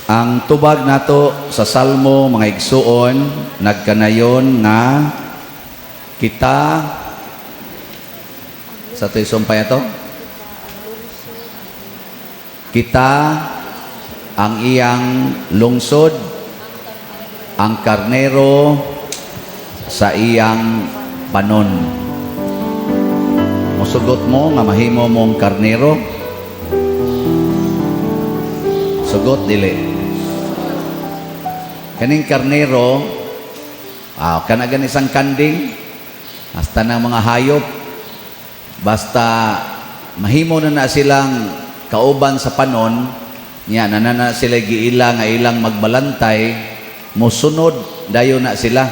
Ang tubag nato sa Salmo, mga igsuon, nagkanayon nga kita sa to'y sumpay ato, kita ang iyang lungsod, ang karnero sa iyang panon. Musugot mo nga mahimo mong karnero? Sugot, dili? Kaning karnero, kana gani isang kanding, hasta ng mga hayop, basta mahimo na na silang kauban sa panon, nya na na sila giila nga ilang magbalantay, mosunod dayon na sila.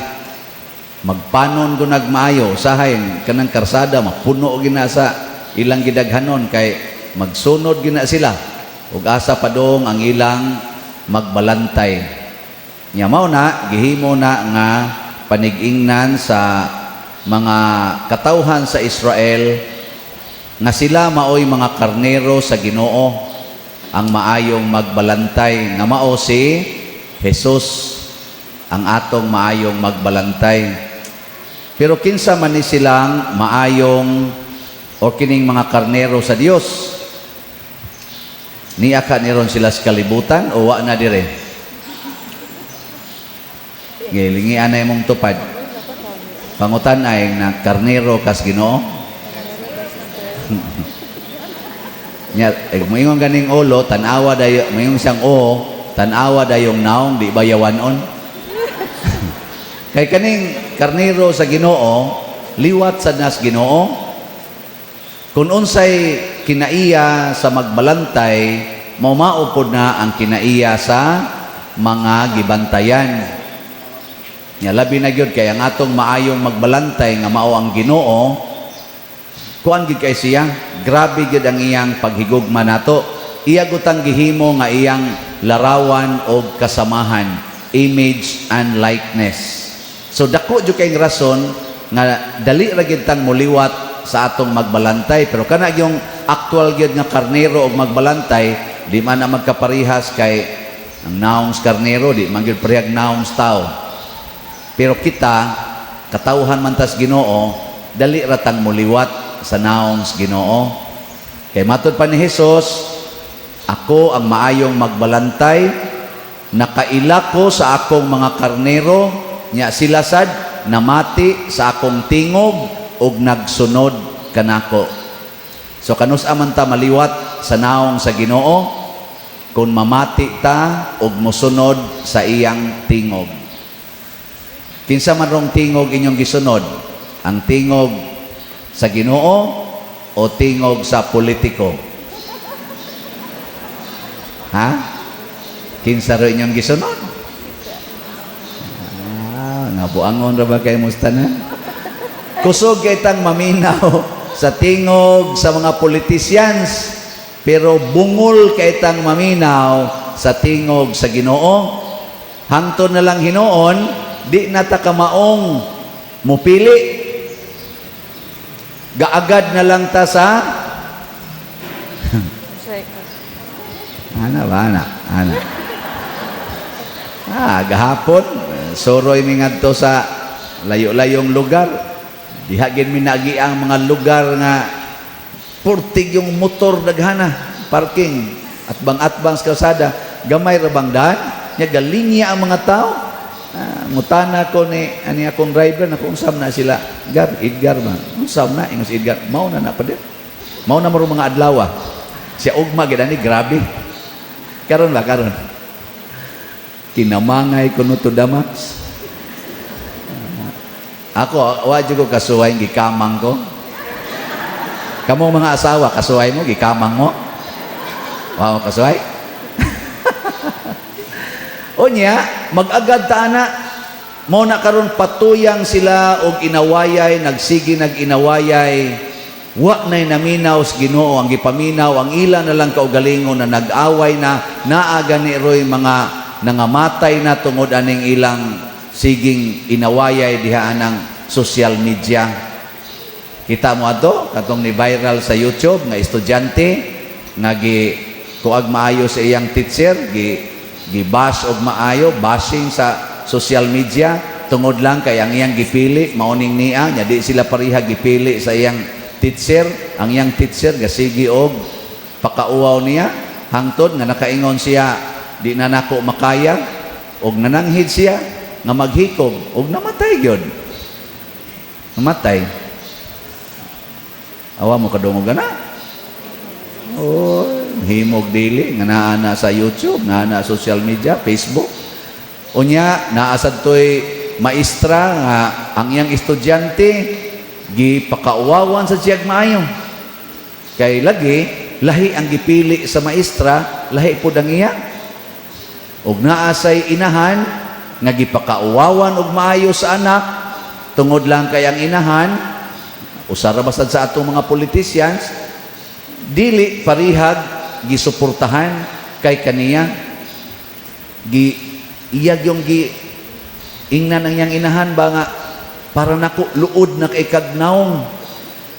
Magpanon ko nagmaayo, usahay kanang karsada mapuno gina sa ilang gidaghanon kay magsunod gina sila. Ug asa padong ang ilang magbalantay. Nya mao na gihimo na nga panigingnan sa mga katawhan sa Israel nga sila maoy mga karnero sa Ginoo, ang maayong magbalantay nga mao si Jesus, ang atong maayong magbalantay. Pero kinsa man ni silang maayong o kining mga karnero sa Dios? Niya ka niron sila sa kalibutan o wa na dire? Gilingian na imong tupad. Pangutan ay na karnero kas Ginoo. Nya, eh, moingon ganing ulo, tan-awa dayo, moingon siyang o, tan-awa dayong naong di bayawanon. Kay kaning karnero sa Ginoo, liwat sa nas Ginoo. Kung unsay kinaiya sa magbalantay, mao pod na ang kinaiya sa mga gibantayan. Nya labi na gyud kay ang atong maayong magbalantay nga mao ang Ginoo, kuan gyud kay siya, grabe gyud ang iyang paghigugma nato. Iya gutang gihimo nga iyang larawan og kasamahan, image and likeness. So dako jud kay rason nga dali ra gyud tang moliwat sa atong magbalantay, pero kana yung actual gyud nga karnero og magbalantay, di man na magkaparehas kay ang naong sa karnero di man gyud parehag naong sa tao. Pero kita, katawhan man tas Ginoo, dali ra tang moliwat sa naong sa Ginoo. Kay matod pa ni Hesus, "Ako ang maayong magbalantay, nakaila ko sa akong mga karnero, nya sila sad namati sa akong tingog ug nagsunod kanako." So kanus-a man ta maliwat sa naong sa Ginoo? Kung mamati ta ug mosunod sa iyang tingog. Kinsa man rong tingog inyong gisunod? Ang tingog sa Ginoo o tingog sa politiko? Ha? Kinsa ro inyong gisunod? Ah, nabuangon ra ba kay musta na? Kusog kay tang maminaw sa tingog sa mga politicians, pero bungol kay tang maminaw sa tingog sa Ginoo. Hangtod na lang hinuon, di na ta kamaong mupili. Gaagad na lang ta sa ana ba ana ana. Ah, gahapon suroy mi ngadto sa layo-layong lugar. Diha gid mi nagi ang mga lugar nga purtig yung motor, daghana parking atbang-atbang sa kalsada, gamay ra bang daan nya, galinya ang mga tao. Ah, ngutana ko ni ani akong driver na kung unsam na sila Gar, Edgar ba, unsam na ingon si Edgar, mao na na pa din, mao na maro mga adlaw siya ugma gid ani. Grabe karon ba, karon kinamangay kuno to the max. Ako, wa jud ko kasuway, gikamang ko. Kamo mga asawa, kasuway mo, gikamang mo? Wa mo kasuway? Unya, mag-agad ta ana. Mo na karon patuyang sila og inawayay, nagsige nag-inawayay. Wa na'y naminaw sa Ginoo, ang gipaminaw ang ila na lang kaugalingon na nag-away na, naa gani roy mga nangamatay na tungod aning ilang siging inawayay diha anang social media. Kita mo ato katong ni viral sa YouTube nga estudyante nga gi kuag maayo sa iyang teacher, gi Gibash og maayo, bashing sa social media tungod lang kay ang iyang gipili mauning niya nya di sila pareha gipili sa iyang teacher. Ang iyang teacher gasigi og pakauwaw niya hangtod nga nakaingon siya, "Di na nako makaya," og nananghid siya nga maghikog og namatay gyud, namatay. Awa mo kadungog ana. Oh, himog dili nga naa na sa YouTube, naa na social media, Facebook. Unya naa sad toy maestra nga ang iyang estudyante gipakauwawan sa siyag maayo. Kay lagi lahi ang gipili sa maestra, lahi pud ang iya. Ug naa say inahan nga gipakauwawan og maayo sa anak tungod lang kay ang inahan, usa ra ba sad sa atong mga politicians, dili parihag gisuportahan kay kaniya. Gi iyag yung gi ingnan ang iyang inahan ba nga, "Para nako luod na kay kag nawong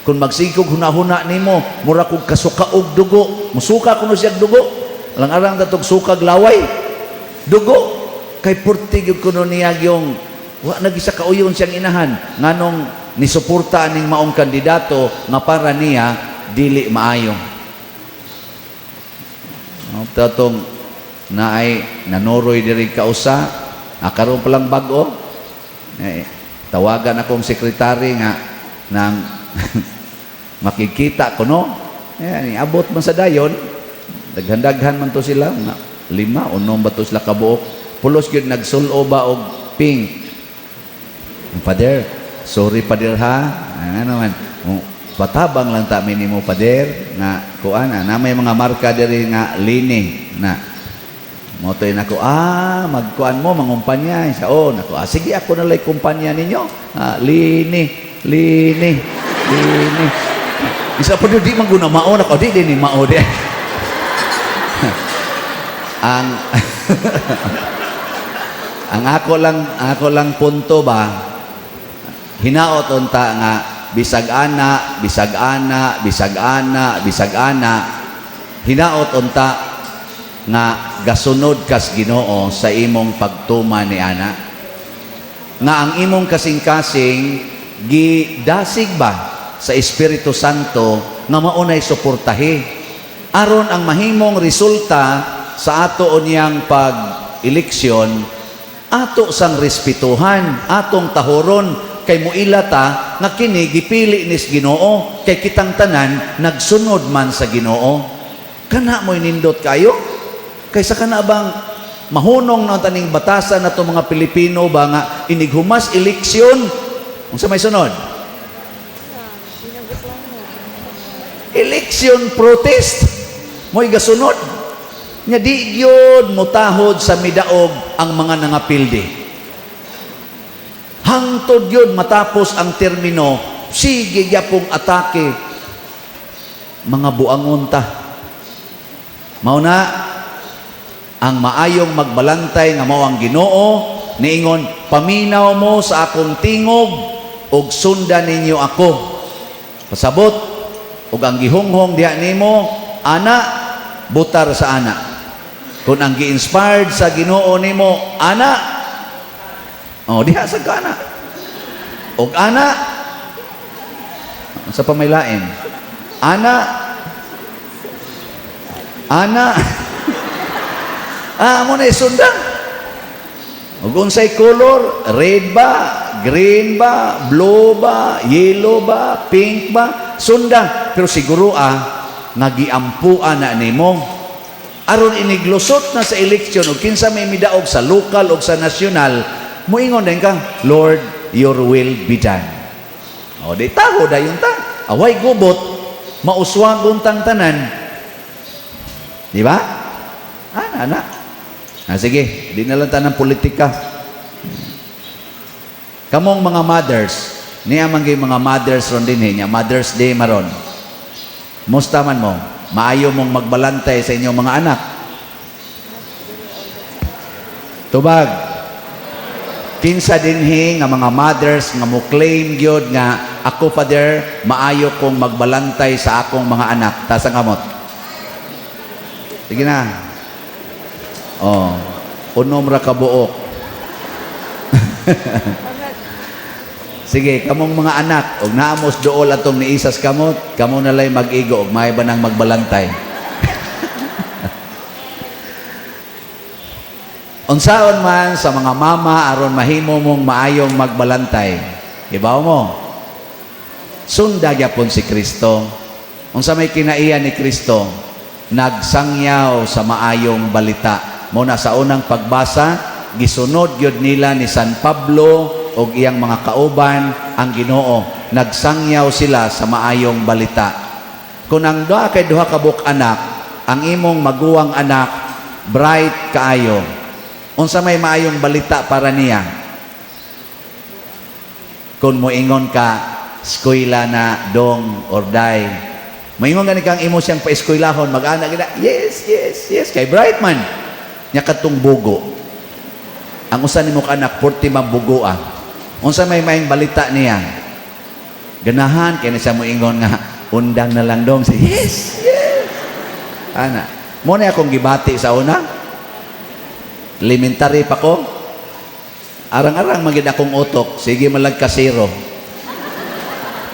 kung magsigog hunahuna nimo, mura kog kasukaog dugo." Musuka kuno siya dugo, alang-alang datog sukag laway, dugo, kay purti gyud kuno niya yung wa na gisa kauyon siyang inahan nganong nisuporta aning maong kandidato nga para niya dili maayo. No, tatong naay nanuroy diri kausa, karon pa lang bag-o eh, tawagan akong sekretary nga nang makikita ko, no, eh, abot man sa dayon. Daghan-daghan man to sila, nga lima unom ba to sila kabuok. Pulos gyud nagsulo ba og pink. "Father, sorry, Father, ha." Ano man, oh, patabang lang ta nimo, Father, nga kuan na may mga marka diri nga lini na motoy nako, magkuan mo mangumpanya siya. Oh, nako, sige, ako na lay kumpanya ninyo. Lini, lini, lini. Isa pa, di man guna mao nako, di din ni mao di. Ang ako lang punto ba, hinaot unta nga bisag ana, bisag ana, bisag ana, bisag ana, hinaot unta nga gasunod kas Ginoo sa imong pagtuman ni ana, nga ang imong kasing-kasing gidasig ba sa Espiritu Santo nga maunay suportahi aron ang mahimong resulta sa ato unyang pag-eleksyon, ato sang respetuhan, atong tahoron, kay muila ta nga kini gipili nis Ginoo, kay kitang tanan nagsunod man sa Ginoo. Kana mo'y nindot kayo kaysa kana bang mahunong na taning batasan na to mga Pilipino ba nga inighumas eleksyon, unsa may sunod? Election protest mo'y gasunod nya. Di gyud mutahod sa midaog ang mga nangapildi hangtod yun matapos ang termino. Sige gyapong atake. Mga buangon ta. Mao na ang maayong magbalantay nga mao ang Ginoo niingon, "Paminaw mo sa akong tingog ug sundan ninyo ako." Pasabot ug ang gihunghong diha nimo ana, butar sa ana. Kung ang gi-inspired sa Ginoo nimo ana, oh, diha sa kana. Og ana sa pamaylain. Ana, ana, mo na sundan. Ug unsay color, red ba, green ba, blue ba, yellow ba, pink ba, sunda. Pero siguro nga giampuan na nimo. Aron iniglusot na sa eleksyon ug kinsa may midaog sa local ug sa nasyonal, muingon din ka, "Lord, your will be done." O di taho dayon ta. Away gubot, mauswagon tang tanan. Di ba? Ana, ana. Sige, di na lang ta ng politika. Kamong mga mothers, niya man gyud mga mothers ron din nya Mother's Day maron. Musta man mo? Maayo mong magbalantay sa inyong mga anak? Tubag. Kinsa dinhi nga mga mothers nga mo claim gyud nga, "Ako, Father, maayo kong magbalantay sa akong mga anak"? Taas ang kamot. Sige na. Oh. Unom ra ka buok. Sige, kamong mga anak, og naamos dool atong niisas kamot, kamo na lay mag-igo og may ba nang magbalantay. Unsaon man sa mga mama aron mahimo mong maayong magbalantay? Ibaw mo. Sunda gyapon si Kristo. Unsa may kinaiya ni Kristo? Nagsangyaw sa maayong balita. Mo na sa unang pagbasa, gisunod gyud nila ni San Pablo og iyang mga kauban ang Ginoo. Nagsangyaw sila sa maayong balita. Kung ang duha kay duha ka buok anak, ang imong maguwang anak bright kaayo. Unsa may maayong balita para niya? Kung moingon ka, eskwela na dong or day. Moingon gani kang imo siyang paeskwelahon, mag-ana gina, yes, yes, yes, kay bright man. Nya katong bugo. Ang usa nimo ka anak, 40 man bugo ah. Unsa may maayong balita niya? Ganahan kay na siya moingon nga undang na lang dong. Say, yes, yes. Ana, mo na akong gibati sa una. Elementary pa ko. Arang-arang magid akong utok, sige malag ka zero.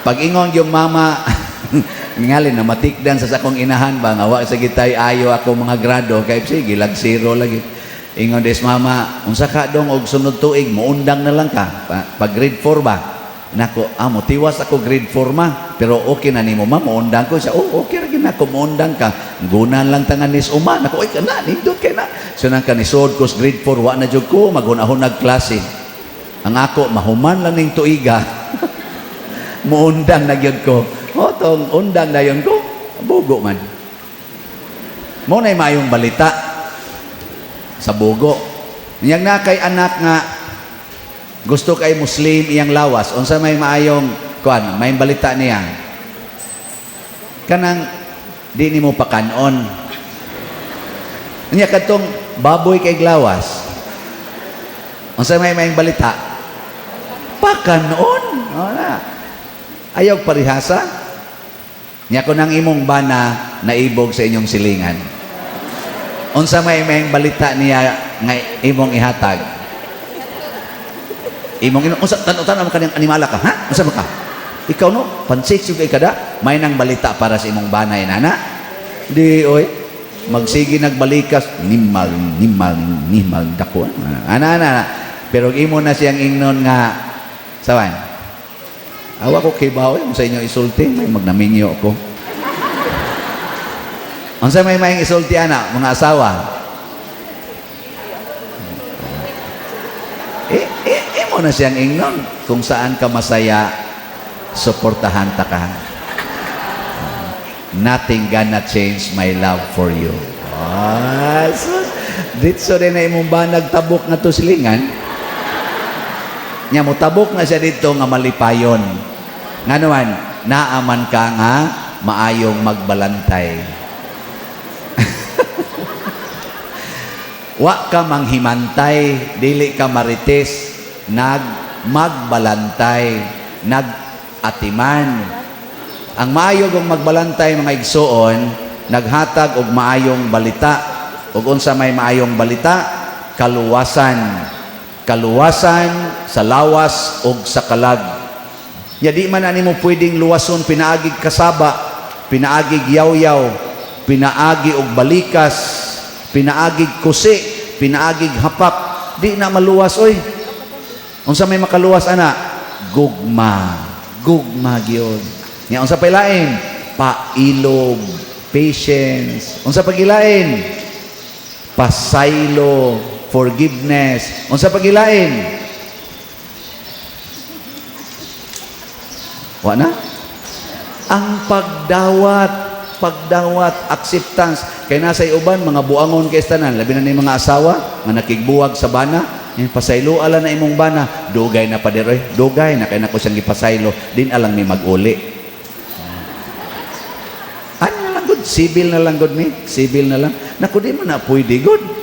Pag ingon yung mama, ngalin na matikdan sa akong inahan ba nga wa sa gitay ayo ako mga grado kay sige lag zero lagi. Ingon des mama, unsa ka dong og sunod tuig moundang na lang ka pag grade 4 ba? Nako, mo tiwas ako grade 4 ma, pero okay na nimo ma, moundang ko siya. Oh, okay ra gyud nako moundang ka. Gunan lang tangan nis uma. Nako, oy kana nindot kay na. So nang kanisod ko sa grade 4, wa na jud ko maghunahunag klase. Ang ako mahuman lang ning tuiga. Muundang na gyud ko. O tong undang na yun ko, bugo man. Mo na'y maayong balita sa bugo. Niyang na kay anak nga gusto kay Muslim iyang lawas, unsa may maayong kuan, may balita niya. Kanang di nimo pakanon. Nya kadtong baboy kay lawas. Unsa may maayong balita? Pakanon. Wala. Ayaw parihasa. Nya kun ang imong bana naibog sa inyong silingan. Unsa may maayong balita niya nga imong ihatag? Imong ino, unsa tan-o-tan man kanang animala ka, ha? Unsa man ka? Ikaw no, pansik kay kada, may nang balita para sa imong bana inana. Di oy, magsige nagbalikas, nimal nimal nimal dako. Ana ana, ana. Pero imo na siyang ingnon nga sawan. Awa ko kay bawo sa inyo isulti, may magnaminyo ko. Unsa may maayong isulti ana, mga asawa? Imo na siyang ingnon kung saan ka masaya, suportahan ta ka. Nothing gonna change my love for you. Ah, sus. Ditso din na imong ba nagtabok nga to silingan? Nya mo tabok na siya dito nga malipayon. Nga naman, naaman ka nga maayong magbalantay. Wa ka manghimantay, dili ka marites, nagmagbalantay, nag-atiman. Ang maayo kong magbalantay mga igsuon, naghatag og maayong balita. Ug unsa may maayong balita? Kaluwasan. Kaluwasan sa lawas ug sa kalag. Nya di man ani mo pwedeng luwason pinaagig kasaba, pinaagig yaw-yaw, pinaagi og balikas, pinaagig kusi, pinaagig hapak, di na maluwas oy. Unsa may makaluwas ana? Gugma. Gugma gyud. Nya unsa pay lain? Pailob, patience. Unsa pagilain? Pasaylo, forgiveness. Unsa pagilain? Wa na? Ang pagdawat, pagdawat, acceptance. Kay nasa uban mga buangon kay tanan, labi na ni mga asawa nga nakigbuwag sa bana, pasaylo ala na imong bana, dugay na pa diroy, dugay na kay nako siyang gipasaylo, din alang mi mag-uli. Ano na lang gud, civil na lang gud mi, civil na lang. Naku di man na pwede gud.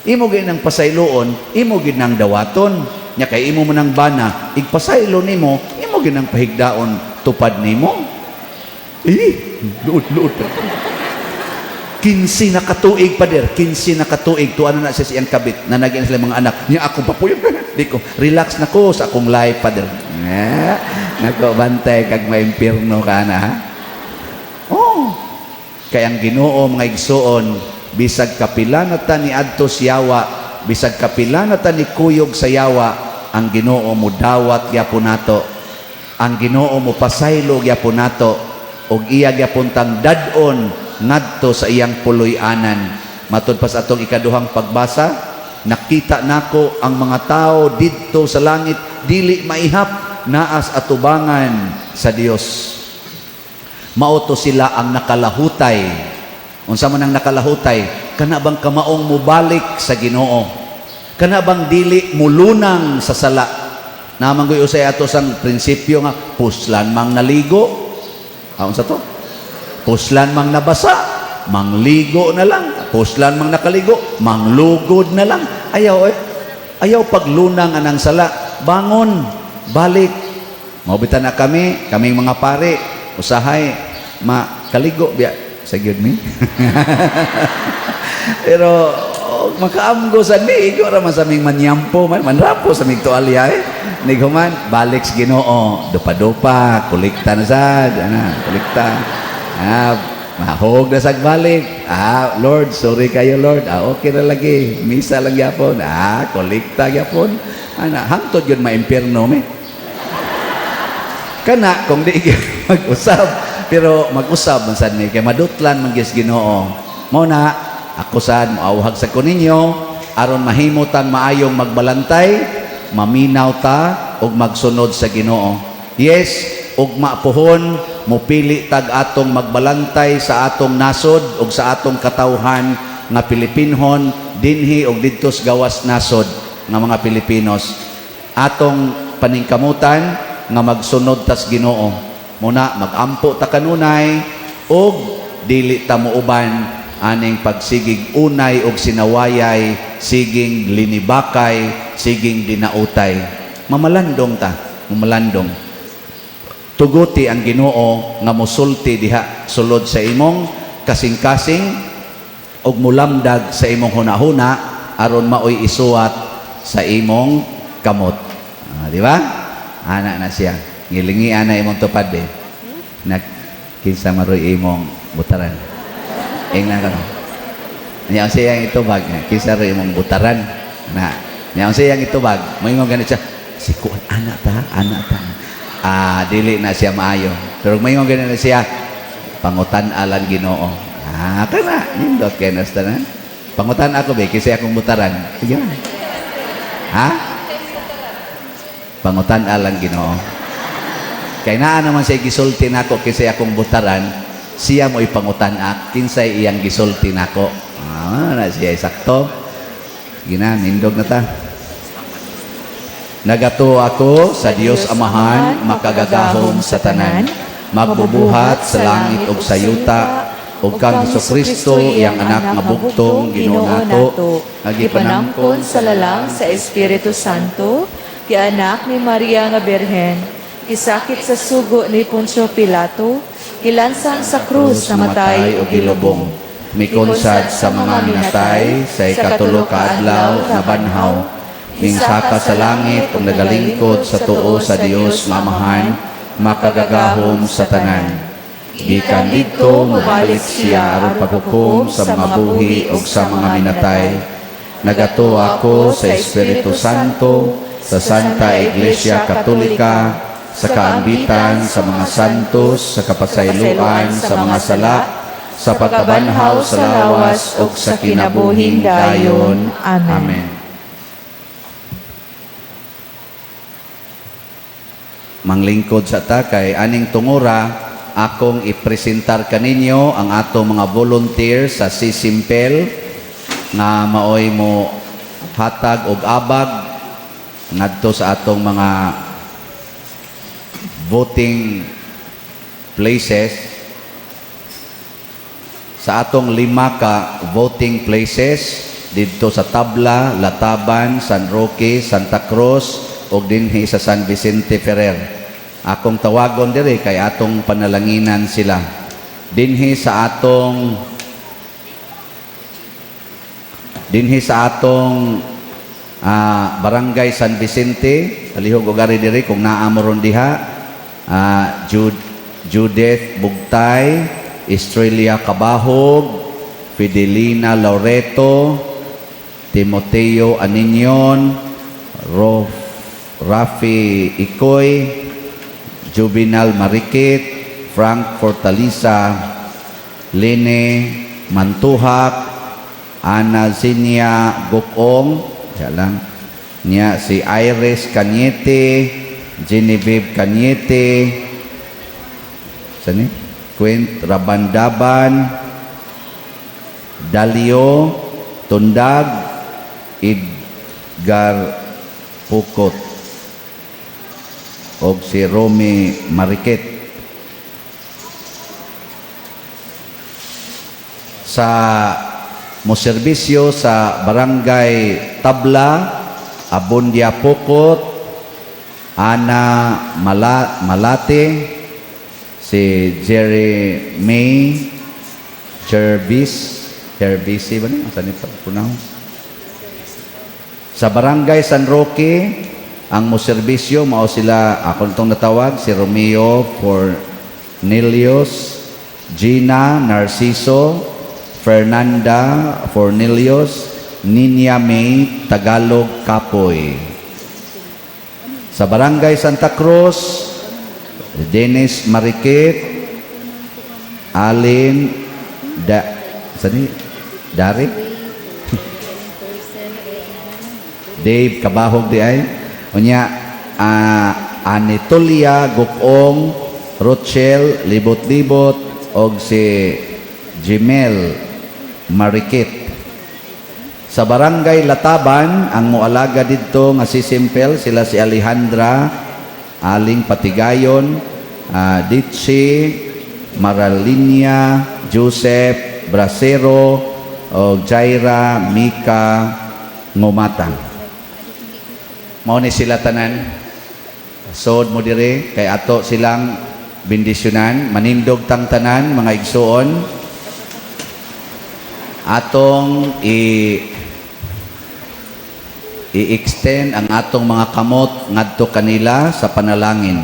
Imo gid nang pasayloon, imo gid nang dawaton. Nya kay imo man ang bana, igpasaylo nimo, imo gid nang pahigdaon tupad nimo. Eh, luot-luot. 15 na katuig, pader, 15 na katuig, tuwa na na siya siyang kabit, nanagin sila mga anak. Niya ako papuyo. Di ko, relax na ko sa akong life, pader. Eh, nako, bantay kag maimpirno ka na, ha? Oh. Kay ang Ginoo, mga igsuon, bisag kapila na ta ni adto yawa, bisag kapila na ta ni kuyog sa yawa, ang Ginoo mudawat gyapon nato. Ang Ginoo mo pasaylo gyapon nato ug iya gyapon tang dad-on ngadto sa iyang puloy-anan. Matud pa sa atong ikaduhang pagbasa, nakita nako ang mga tao didto sa langit dili maihap naas atubangan sa Dios. Mao to sila ang nakalahutay. Unsa man ang nakalahutay? Kana bang kamaong mubalik sa Ginoo? Kana bang dili mulunang sa sala? Namanggoy usay ato sang prinsipyo nga puslan mang naligo. Ah, unsa to? Puslan mang nabasa, mangligo na lang. Puslan mang nakaligo, manglugod na lang. Ayaw eh. Ayaw paglunang anang sala. Bangon, balik. Mao bitaw na kami, kaming mga pare, usahay makaligo biya sa gyud mi. Pero oh, makaamgo sa ni, igo ra man sa aming manyampo man, manrapo sa aming tuwalya eh. Nighuman, balik sa Ginoo, dupa-dupa, kolekta na sad, ana, kolekta. Ah, mahog na sag balik. Ah, Lord, sorry kayo Lord. Ah, okay na lagi. Misa lang gyapon. Ah, kolekta gyapon. Ana, hangtod yun maimpierno mi. Kana kung di gyud mag-usab, pero mag-usab man sad mi kay madutlan man gyud sa Ginoo. Mao na ako sad moawhag sa ko ninyo aron mahimo tang maayong magbalantay, maminaw ta ug magsunod sa Ginoo. Yes, ugma pohon mopili tag atong magbalantay sa atong nasod ug sa atong katawhan nga Pilipinhon dinhi ug didto sa gawas nasod nga mga Pilipinos. Atong paningkamutan nga magsunod tas Ginoo. Muna magampo ta kanunay ug dili ta muuban aning pagsigig unay og sinawayay, siging linibakay, siging dinautay. Mamalandong ta, mamalandong. Tuguti ang Ginoo nga mosulti diha sulod sa imong kasing-kasing ug mulamdag sa imong hunahuna aron maoy isuwat sa imong kamot. Ah, di ba? Ana na siya. Ngilingi ana imong tupad eh. Nag kinsa maroy imong butaran. Ingnan ka no. Niya siya ang itubag, kinsa roy imong butaran. Na. Niya siya ang itubag, moingon ganit siya. Si kuan ana ta, ana ta. Ah, dili na siya maayo. Pero moingon ganit na siya, pangutan alang Ginoo. Ah, kana nindot kay nas tanan. Pangutan ako be kasi akong butaran. Sige na. Ha? Pangutan alang Ginoo. Kay naa naman siya gisulti nako kasi akong butaran, siya mo ipangutan ak kinsay iyang gisulti nako. Ah, na siya sakto. Sige na, nindog na ta. Nagatuo ako sa Dios Amahan, makagagahom sa tanan, magbubuhat sa langit ug sa yuta, ug kang Kristo iyang anak nga bugtong Ginoo nato, nga gipanangkon sa lalang sa Espiritu Santo, gianak ni Maria nga Birhen, gisakit sa sugo ni Poncio Pilato, gilansang sa krus, namatay ug gilubong. Mikonsad sa mga minatay, sa ikatulo ka adlaw nabanhaw, mingsaka sa langit ug nagalingkod sa tuo sa Dios nga Amahan, makagagahom sa tanan. Gikan didto mobalik siya aron paghukom sa mga buhi ug sa mga minatay. Nagatuo ako sa Espiritu Santo, sa Santa Iglesia Katolika, sa kaambitan sa mga santos, sa kapasayloan sa mga sala, sa pagkabanhaw sa lawas ug sa kinabuhing dayon. Amen. Amen. Manglingkod sa ta kay aning tungura akong ipresentar kaninyo ang ato mga volunteer sa Sisimpel nga maoy mo hatag og abag ngadto sa atong mga voting places, sa atong lima ka voting places didto sa Tabla, Lataban, San Roque, Santa Cruz ug dinhi sa San Vicente Ferrer. Akong tawagon diri kay atong panalanginan sila. Dinhi sa atong Dinhi sa atong Barangay San Vicente, palihog og ari diri kung naa mo ron diha, Judith Bugtay, Estrella Cabahog, Fidelina Loreto, Timoteo Aninion, Rafi Ikoy, Juvenal Marikit, Frank Fortalisa, Lene Mantuhak, Ana Zinia Gukong, siya lang, niya si Iris Cañete, Genevieve Cañete, sani? Quint Rabandaban, Dalio Tundag, Edgar Pukot, og si Romy Marikit. Sa moserbisyo sa Barangay Tabla, Abundia Pukot, Ana Malate, si Jerry May Jervis, Jervis ba ni? Asa ni pronounce? Sa Barangay San Roque, ang moserbisyo mao sila ako nitong natawag si Romeo Fornelius, Gina Narciso, Fernanda Fornelius, Ninya May Tagalog Kapoy. Sa Barangay Santa Cruz, Dennis Marikit, Alin Da sani Dari Dave Kabahog di ay unya, Anitolia Gukong, Rochelle Libot-Libot og si Jimel Marikit. Sa Barangay Lataban, ang moalaga didto nga si Simpel sila si Alejandra Aling Patigayon, Ditsi Maralinia, Joseph Brasero o Jaira Mika Ngumatang. Mao ni sila tanan. Sod mo dire kay ato silang bendisyonan, manindog tang tanan, mga igsuon. Atong i-extend ang atong mga kamot ngadto kanila sa panalangin.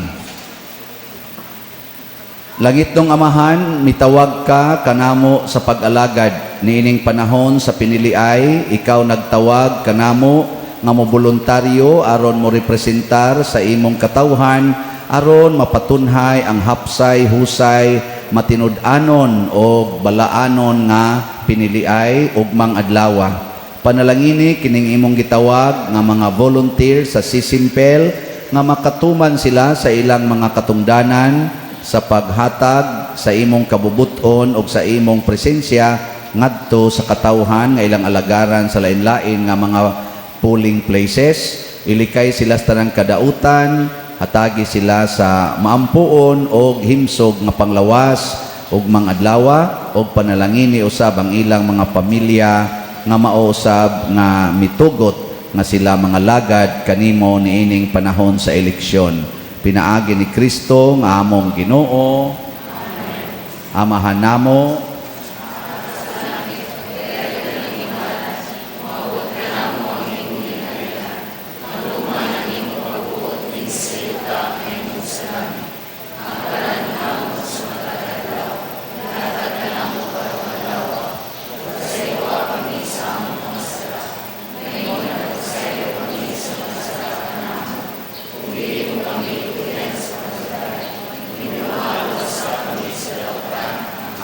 Langitnong Amahan, mitawag ka kanamo sa pag-alagad niining panahon sa piniliay. Ikaw nagtawag kanamo nga mo voluntaryo aron mo representar sa imong katawhan aron mapatunhay ang hapsay, husay, matinud-anon o balaanon nga piniliay ugmang adlawa. Panalangini kining imong gitawag nga mga volunteer sa Sisimpel nga makatuman sila sa ilang mga katungdanan sa paghatag sa imong kabubuton o sa imong presensya ngadto sa katawhan nga ilang alagaran sa lain-lain nga mga polling places. Ilikay sila sa tanang kadautan, hatagi sila sa maampuon og himsog nga panglawas ug mga adlawa, og panalangini usab ang ilang mga pamilya nga mausab nga mitugot nga sila mga lagad kanimo niining panahon sa eleksyon. Pinaagi ni Kristo nga among Ginoo. Amahan namo,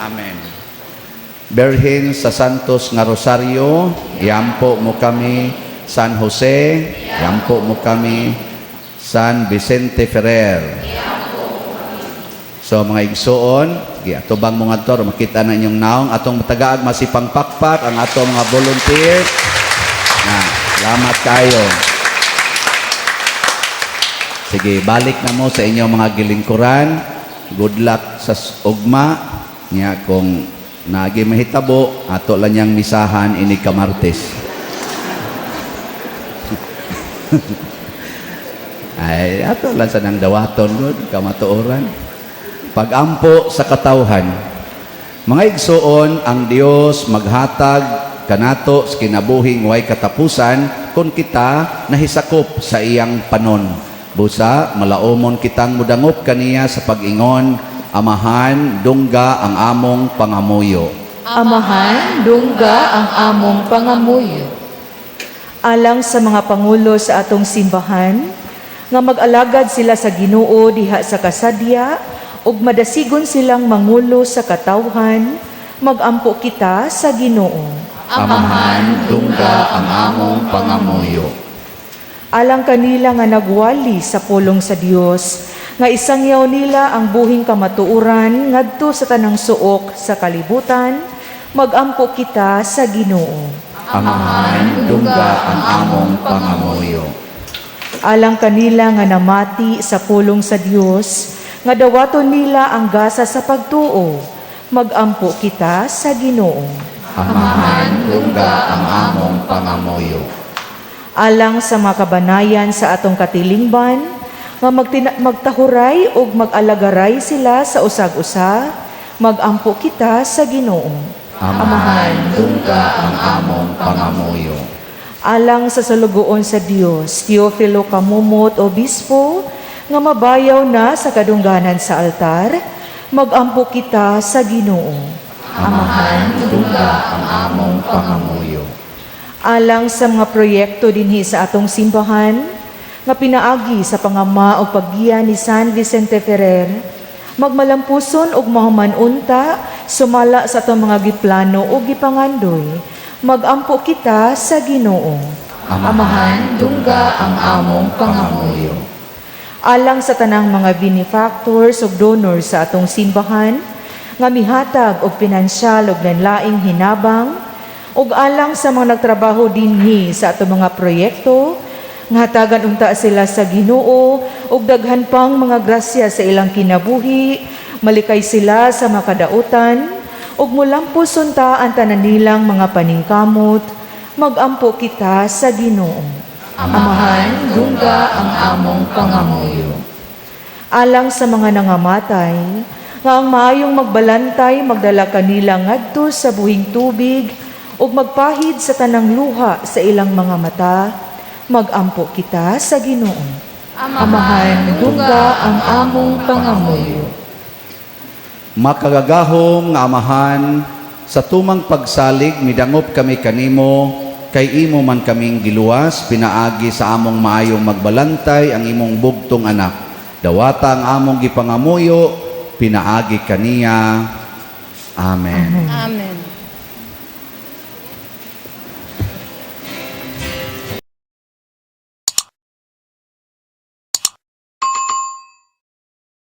Amen. Berhen sa Santos nga Rosario, iampo mo kami. San Jose, iampo mo kami. San Vicente Ferrer. So mga igsuon, giatubang mo ngadto makita na inyong naong atong tagaag masipang pakpak ang atong mga volunteer. Na, salamat kayo. Sige, balik na mo sa inyong mga gilingkuran. Good luck sa ugma. Nya kung naagi mahitabo, ato lang niyang misahan ini kamartes. Ay, ato lang sa nang dawaton gud kamatuoran. Pagampo sa katawhan. Mga igsuon, ang Dios maghatag kanato sa kinabuhing way katapusan kung kita nahisakop sa iyang panon. Busa, malaomon kitang mudangop kaniya sa pag-ingon, "Amahan, dungga ang among pangamuyo." Amahan, dungga ang among pangamuyo. Alang sa mga pangulo sa atong simbahan, nga mag-alagad sila sa Ginoo diha sa kasadya ug madasigon silang mangulo sa katawhan, magampo kita sa Ginoo. Amahan, dungga ang among pangamuyo. Alang kanila nga nagwali sa pulong sa Dios, nga isangyaw nila ang buhing kamatuoran ngadto sa tanang suok sa kalibutan, magampo kita sa Ginoo. Amahan, dungga ang among pangamuyo. Alang kanila nga namati sa pulong sa Dios, nga dawaton nila ang gasa sa pagtuo, magampo kita sa Ginoo. Amahan, dungga ang among pangamuyo. Alang sa mga kabanayan sa atong katilingban, nga magtahuray ug mag-alagaray sila sa usag-usa, magampo kita sa Ginoo. Amahan, dungga ang among pangamuyo. Alang sa sulugoon sa Dios, Teofilo Camomot, Obispo, nga mabayaw na sa kadungganan sa altar, magampo kita sa Ginoo. Amahan, dungga ang among pangamuyo. Alang sa mga proyekto dinhi sa atong simbahan, nga pinaagi sa pangama o paggiya ni San Vicente Ferrer, magmalampuson ug mahuman unta sumala sa atong mga giplano ug gipangandoy, magampo kita sa Ginoo. Amahan, dungga ang among pangamuyo. Alang sa tanang mga benefactors ug donors sa atong simbahan nga mihatag og pinansyal ug lain-laing hinabang, ug alang sa mga nagtrabaho dinhi sa atong mga proyekto, nga hatagan unta sila sa Ginoo ug daghan pang mga grasya sa ilang kinabuhi, malikay sila sa makadautan ug mulampos unta ang tanan nilang mga paningkamot, magampo kita sa Ginoo. Amahan, dungga ang among pangamuyo. Alang sa mga nangamatay, nga ang maayong magbalantay magdala kanila ngadto sa buhing tubig ug magpahid sa tanang luha sa ilang mga mata, magampo kita sa Ginoo. Amahan, dungga ang among pangamuyo. Makagagahom nga Amahan, sa tumang pagsalig midangop kami kanimo kay imo man kaming giluwas pinaagi sa among maayong magbalantay, ang imong bugtong anak. Dawata ang among gipangamuyo pinaagi kaniya. Amen. Amen.